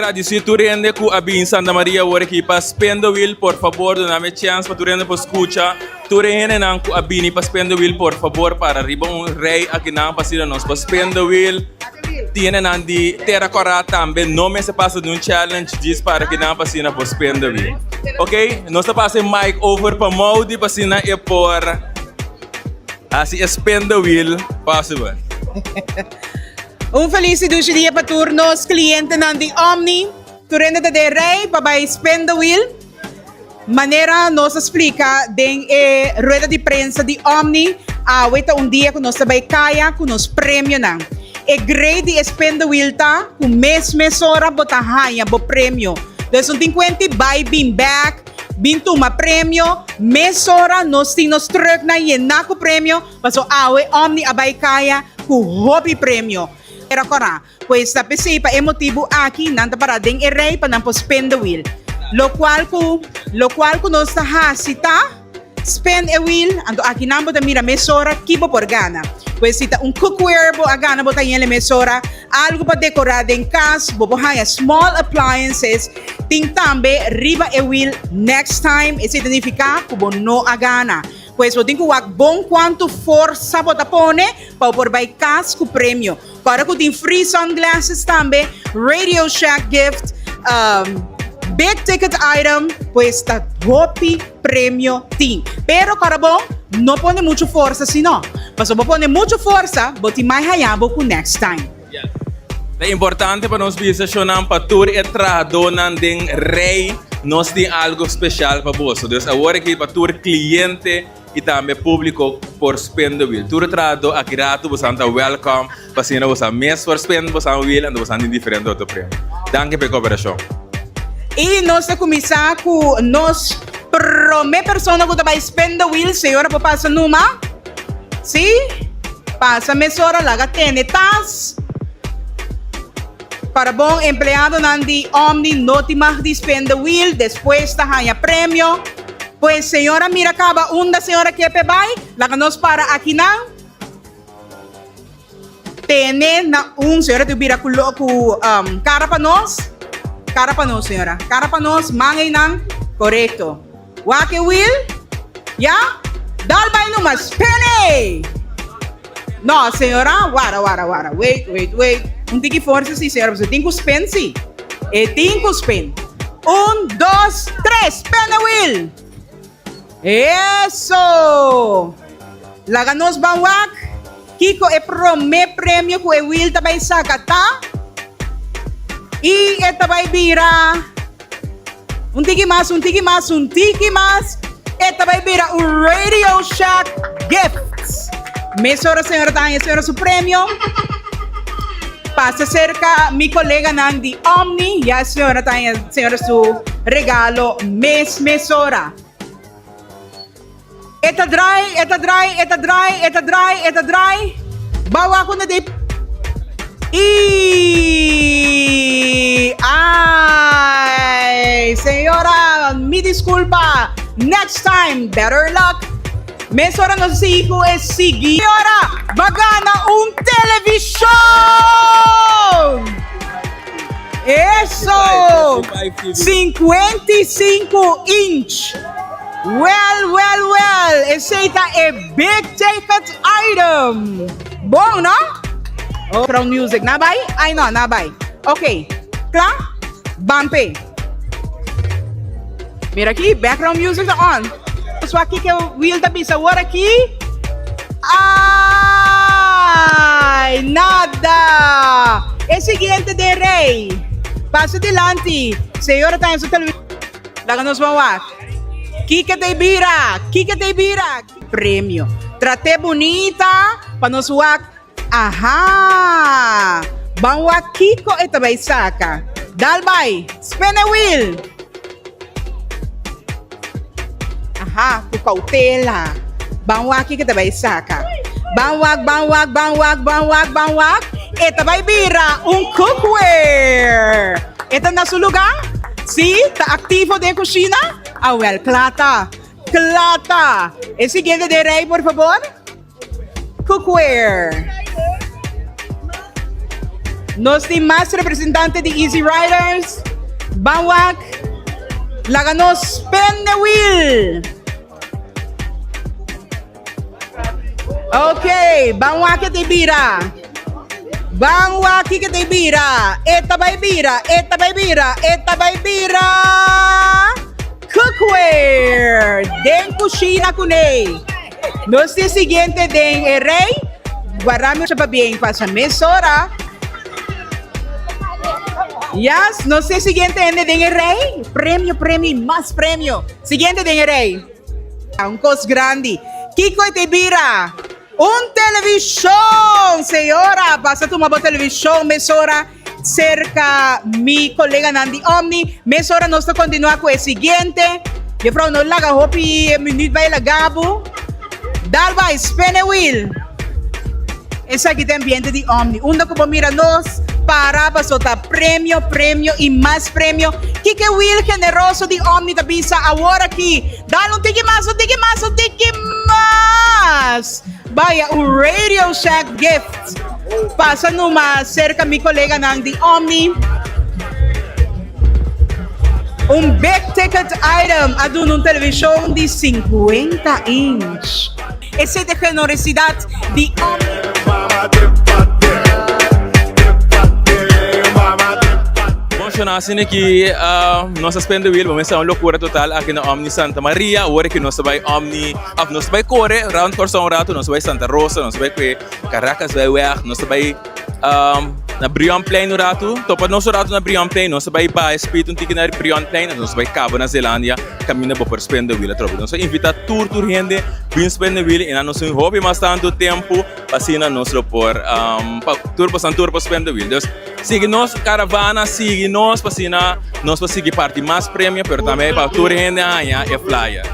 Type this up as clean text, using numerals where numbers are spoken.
gradisí tur hende ku a bin Santa Maria awor aki pa spin the wheel. Por fabor duna mi chèns pa tur hende por skucha. Tur e hendenan ku a bini pa spin the wheel por fabor para riba un rei akinan pa asina nos por spin the wheel. Tin hendenan di Tera Kòrá tambe no mester pasa di un challenge djis para akinan pa asina por spin the wheel. Ok, nos ta pasa e mic over pa Maudy pa asina e por hasi e spin the wheel possible. Un felis y dushi dia pa tur nos clientenan di Omni. Tur hende ta den rij pa bay spin the wheel. Manera nos a splica den e rueda di prensa di Omni, awe ta un dia cu nos ta bay caya cu nos premionan. E grade di e spin the wheel ta cu mes mesora bo ta haya bo premio. Dus no tin cuenti bay bin bek, bin tuma premio, mesora nos tin nos trucknan yena cu premio, paso awe Omni a bay caya cu hopi premio. Era cora. Pues ta p'esei pa e motibu aki nan ta pará den e rei pa nan por spin the wheel. Lokual ku lokual ku nos ta hasi ta spin e wheel, anto aki nan bo ta mira mesora ki bo por gana. Pues si ta un cookware bo a gana bo ta yele mesora, algu pa dekorá den kas, bo por haña small appliances, tin tambe riba e wheel next time, esei ta nifiká ku bo no a gana. Pues bo tin ku wak bon kuantu forsa bo ta pone pa bo por bai kas ku premio. Kòrda ku tin free sunglasses tambe, Radio Shack gift, big ticket item, pues ta hopi premio tin. Pero kòrda bon, no pone muchu forsa si no. Pasobra bo pone muchu forsa, bo tin mai haña bo ku next time. Ta importante pa nos bisa shownan pa tur e trahadónan den rei nos tin algo special pa boso. Dus awor aki pa tur cliente y tambe publico por spin the wheel. Tur trahadó aki rato bosan ta welcome pa asina bosan mes por spin bosan wheel anto bosan tin diferente otro premio. Danki pa e cooperacion. Y nos ta cuminsa cu nos prome persona cu ta bay spin the wheel. Señora por pasa numa? Si? Pasa mesora laga tene tas. Para bon empleadonan di Omni no tin mag di spin the wheel, despues ta haña premio. Pues señora mira caba unda señora ke p'e bai, laga nos para akinan. Tene na un, señora tin bira ku lo ku cara pa nos, cara pa nos señora, cara pa nos, man einan, korekto. Wak e wheel, ya, dal bai numa, spin e! No, señora, wara, wara, wara, wait, wait, wait. Un tiki forsa si, señora, pasobra e tin ku spin si. E tin ku spin. Un, dos, tres, spin e wheel! Eso! Laga nos ban wak kiko e promé premio ku e wheel ta bai saka ta. I e ta bai bira. Un tiki mas, un tiki mas, un tiki mas. E ta bai bira un Radio Shack gift. Mesora señora ta haña señora su premio. Pasa cerca mi coleganan di Omni. Ya señora ta haña señora su regalo mes mesora. E ta draai, e ta draai, e ta draai, e ta draai, e ta draai. Bou wak unda di. I ai, señora, mi disculpa. Next time, better luck. Mesora nos sigui cu e sigui. Señora, ba gana un television! Eso! 55 inch. Well, well, well, esey ta e big ticket item. Bon, no? Background music, na bay? Ay no, na bay. Ok, kla? Ban p'e. Mira aki, background music ta on. So aki ke Will ta bisa awor aki. Ay, nada. E siguiente den rey. Pasa dilanti. Señora ta en su television. Laga nos ban wak. Kiko ta e bira? Kiko ta e bira? Premio. Trat'é bunita pa nos wak. Aha! Ban wak kiko e ta bai saka. Dal bai! Spin e wiel! Aha, ku koutela. Ban wak kiko e ta bai saka. Ban wak, ban wak, ban wak, ban wak, ban wak. E ta bai bira un cookware. E ta na su lugá? Sí, ta aktivo den kushina? Awèl, kla ta. Kla ta. E siguiente den rei, por fabor. Cookware. Nos tin mas representante di Easy Riders. Ban wak. Laga nos spin the wheel. Ok, ban wak ke te bira. Ban wak ke te bira. E ta bai bira, e ta bai bira, e ta bai bira. Cookware. Den kushina kuné. Nos tin siguiente den e rei. Guarda mi pa bien pasa mesora. Yes, nos tin siguiente hende den e rei. Premio, premio y mas premio. Siguiente den e rei. Un kos grandi. Kiko e te bira? Un televishon! Señora, pasa tuma bo televishon mesora serka mi koleganan di Omni. Mesora nos ta kontinuá ku e siguiente. Juffrouw, no laga hopi minuut bai laga bo. Dal bai, spin e wheel. Esaki ta ambiente di Omni. Unda ku bo mira nos para paso ta premio, premio i mas premio. Kiko e wheel generoso di Omni ta bisa awor aki? Dal un tiki mas, un tiki mas, un tiki mas! Baya un Radio Shack gift. Pasa numa serka mi koleganan di Omni. Un big ticket item a duna un televishon di 50 inch. Esei ta e generosidat di Omni. Bon shona asina ki nos a spend the wheel bo mester un lokura total aki na Omni Santa Maria awor ki nos ta bai Omni of nos ta bai kore round Kòrsou un ratu nos ta bai Santa Rosa nos ta bai kue Caracas bai weg nos ta bai na Brionplein un ratu topa nos un ratu na Brionplein nos ta bai baha speed un tiki na Brionplein nos ta bai kaba na Zeelandia kaminda bo por spend the wheel atrobe nos ta invita tur tur hende bin spend the wheel i nan nos tin hopi mas tantu tempu pa asina nos lo por pa tur pasan tur por spend the wheel dus sigui nos caravana sigui nos pa asina nos por sigui parti mas premio pero tambe pa tur hende haña e flyer.